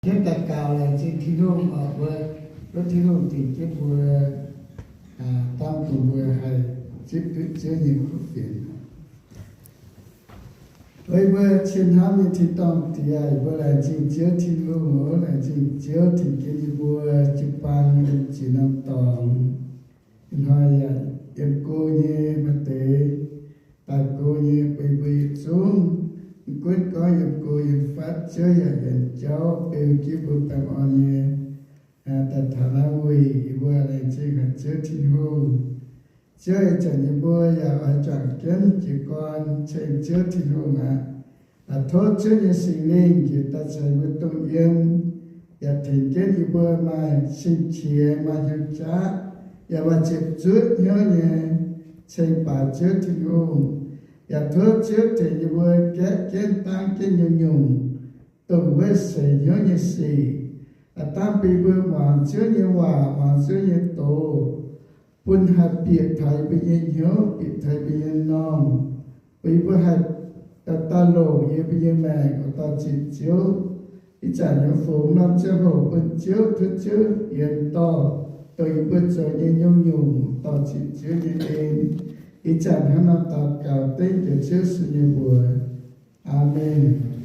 Jienv daux gaux laengz zingh Tin-Hungh oc, mbuo, mbuo Tin-Hungh dingc jienv mbuo, dangh bun mbuo haih zipv duqv Ziouv nyei kuv fienx. Weic mbuo cien hnamv nyei tin-dorngh Diex, mbuo laengz zingh Ziouv Tin-Hungh oc. Laengz zingh Ziouv tengx jienv yie mbuo jiu-baang yiem ziex norm dorngx. Ih hnoi yaac yiem go nyei maaih deix daaih go nyei bun yie mbuo yietc zungv, mv gunv gorngv yiem go yiem fatv, Ziouv yaac yiem jauv beu jienv mbuo baengh orn nyei daaih taux naaiv wuic. Yie mbuo laengz zingh haic Ziouv Tin-Hungh. Ziouv ih zanc yie mbuo yaac oix juangc jienv jiez gorn ceng Ziouv Tin-Hungh aqv. Tov Ziouv nyei Singx Lingh njiec daaih caux yie mbuo dongh yiem, yaac tengx jienv yie mbuo maaih cing-qiex, maaih hnyouv jaav, yaac maaih ziepc zuoqv hnyouv nyei ceng baaix Ziouv Tin-Hungh. Yaac tov Ziouv tengx yie mbuo gaeqv jienv dangv jienv nyungc-nyungc dongh wuov seix hnyouv nyei sic, dangv bun yie mbuo muangx Ziouv nyei waac, muangx Ziouv nyei doz, bun haih bieqc taux yie mbuo nyei hnyouv, bieqc taux yie mbuo nyei m'normh, bun yie mbuo haih daaih longc yie mbuo nyei maengc oix dorh ziqc Ziouv. Ih zanc yaac fungx norm ziangh hoc bun Ziouv, tov Ziouv yienx dorh dongh yie mbuo zoux nyei nyungc-nyungc dorh ziqc Ziouv nyei en. Ih zanc hnangv naaiv daux gaux dengv jiex Ziouv Yesu nyei mbuox. Aamen.